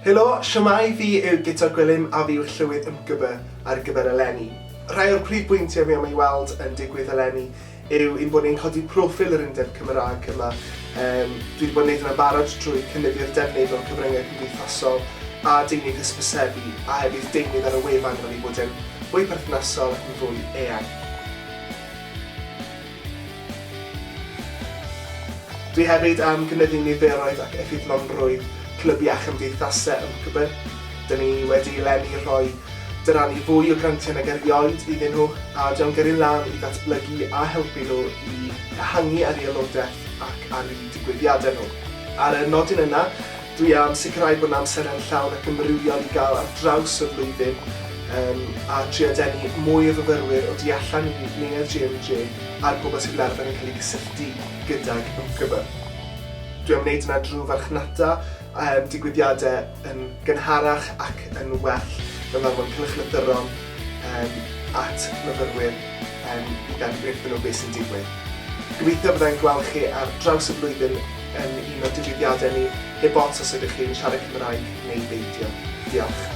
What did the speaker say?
Helo, shwmae, fi yw Guto Gwilym a fi yw'r Llywydd MGB ar gyfer eleni. Rhai o'r prif bwyntiau fi am ei weld yn digwydd eleni yw ein bod ni'n codi proffil yr Undeb Cymraeg yma. Um, dwi wedi bod yn gwneud hynna'n barod trwy cynyddu'r defnydd o'r cyfryngau cymdeithasol a deunydd hysbysebu a hefyd deunydd ar y wefan fel ei bod e'n fwy perthnasol ac yn fwy eang. Dwi hefyd am gynyddu niferoedd ac effeithlonrwydd clybiau a chymdeithasau ym Mhrydain. Dyn ni wedi eleni rhoi dyrannu fwy o grantiau nag erioed iddyn nhw, a dwi am gyrru lan i ddatblygu a helpu nhw i ehangu ar eu aelodaeth ac ar eu digwyddiadau nhw. Ar y nodyn yna, Dwi am sicrhau bod 'na amserlen llawn ac amrywiol i gael ar draws y flwyddyn yym a trio denu mwy o fyfyrwyr o du allan i Neuadd JMJ a'r pobl sydd fel arfer yn cael eu cysylltu gydag ymgb. Dwi am wneud hynna drwy farchnata yym digwyddiadau yn gynharach ac yn well gan ddanfon cylchlythyron yym at myfyrwyr yym i gadw wrthyn nhw beth sy'n digwydd. Gobeithio byddai'n gweld chi ar draws y flwyddyn yn un o'r digwyddiadau ni, heb ots os ydych chi'n siarad Cymraeg neu beidio. Diolch.